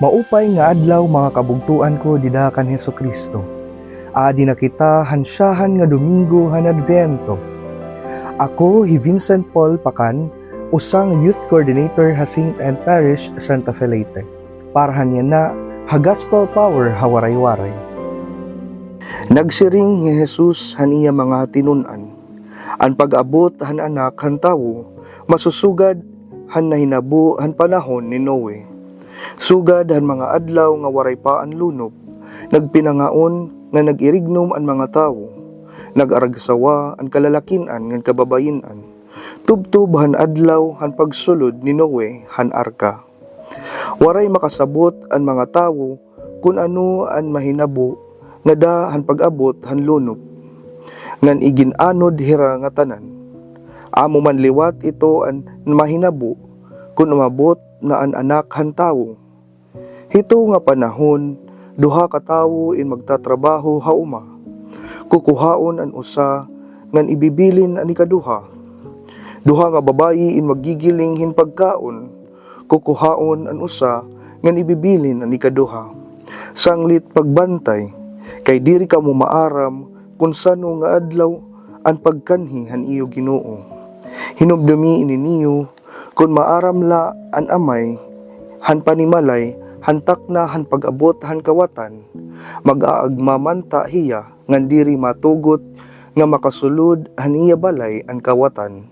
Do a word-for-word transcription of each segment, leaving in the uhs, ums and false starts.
Maupay nga adlaw, mga kabugtoan ko dida kan Jesu-Cristo. Adi na kita han syahan nga Domingo han Adviento. Ako hi Vincent Paul Pacan, usa nga youth coordinator ha Saint Anne Parish, Santa Fe, Leyte. Para han yana ha Gospel Power ha Waray-Waray. Nagsiring hi Jesus han iya mga tinun-an, "An pag-abot han Anak han Tawo masusugad han nahinabo han panahon ni Noe. Sugad han mga adlaw nga waray pa an lunop, nagpinangaon ngan nag-irignom an mga tawo, nag-aragsawa an kalalakin-an ngan kababayin-an, tubtob han adlaw han pagsulod ni Noe han arka. Waray makasabot an mga tawo kon ano an mahinabo ngada han pag-abot han lunop, ngan igin-anod hira ngatanan. Amo man liwat ito an mahinabo kon umabot na an Anak han Tawo. Hito nga panahon, duha ka tawo in magtatrabaho ha uma. Kukuhaon an usa, ngan ibibilin an ikaduha. Duha nga babayi in maggigiling hin pagkaon. Kukuhaon an usa, ngan ibibilin an ikaduha. Sanglit pagbantay, kay diri kamo maaram kon san-o nga adlaw an pagkanhi han iyo Ginoo. Hinumdomi ini niyo, kon maaram la an Amay han panimalay han takna han pag-abot han kawatan, mag-aagma man ta hiya ngan diri matugot nga makasulod han iya balay an kawatan.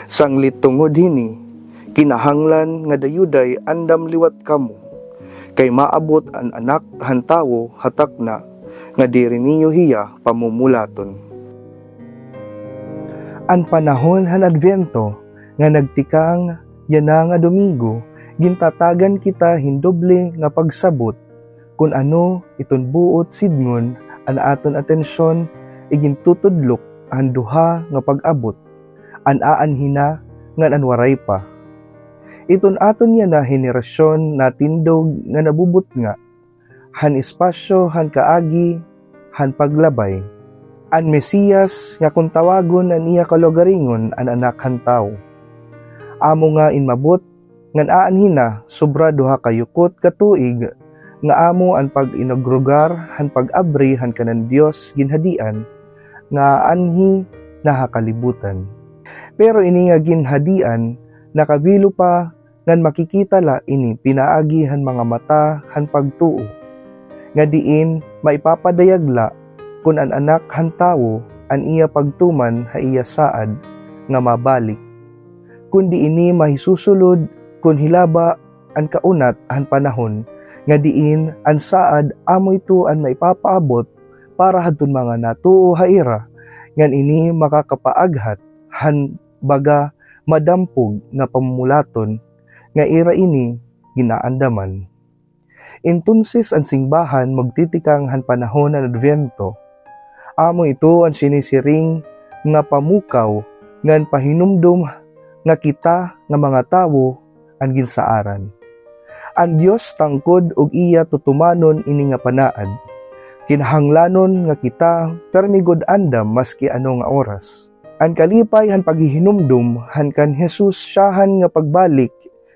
Sanglit tungod hini, kinahanglan nga dayuday andam liwat kamo, kay maabot an Anak han Tawo ha takna nga diri niyo hiya pamumulaton." An panahon han Adviento nga nagtikang yana nga Domingo, gintatagan kita hin doble nga pagsabot kon ano iton buot sidngon an aton atensyon, igintutudlok an duha nga pag-abot, an aanhi na ngan an waray pa. Iton aton yana henerasyon natindog nga nabubutnga han espasyo han kaagi han paglabay. An Mesiyas nga kon tawagon an iya kalugaringon an Anak han Tawo. Amo nga inmabot ngan aanhi na sobra duha ka yukot ka tuig nga amo an pag-inugrugar han pag-abri han kanan Dios Ginhadian nga aanhi na ha kalibutan. Pero ini nga Ginhadian nakabilo pa ngan makikita la ini pinaagi han mga mata han pagtuo, nga diin maipapadayag la kon an Anak han Tawo an iya pagtuman ha iya saad nga mabalik. Kundi ini mahisusulod kon hilaba an kaunat han panahon, nga diin an saad amo ito an maipapaabot para hadton mga natuo ha ira, ngan ini makakapaaghat han baga madampog nga pamulaton nga ira ini gin-aandaman. Entonces an singbahan magtitikang han panahon han Adviento. Amo ito an sinisiring nga pamukaw ngan pahinumdom nga kita nga mga tawo an ginsaaran. An Dios tangkod ug iya tutumanon ini nga panaad. Kinahanglanon nga kita pirmi gud andam maski ano nga oras. An kalipay han paghihinumdom han kan Jesus syahan nga pagbalik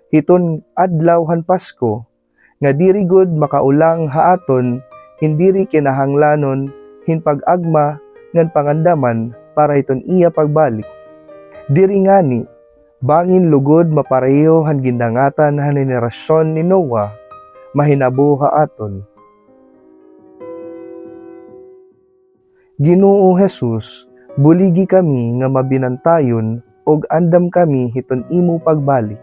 hiton adlaw han Pasko, nga diri gud makaulang ha aton hin diri kinahanglanon hin pag-agma ngan pangandaman para hiton iya pagbalik. Diri ngani, bangin lugod mapareho han gindangatan han henerasyon ni Noah, mahinabo ha aton. Ginoo Jesus, buligi kami nga mabinantayon ug andam kami hiton imo pagbalik.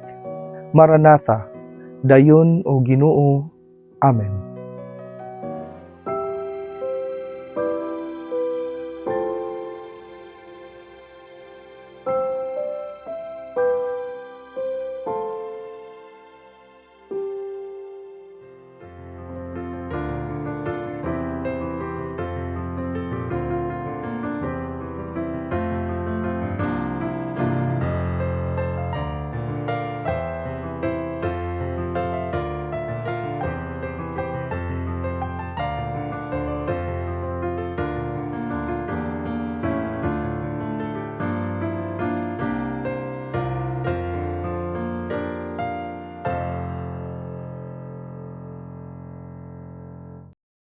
Maranatha, dayon, O Ginoo. Amen.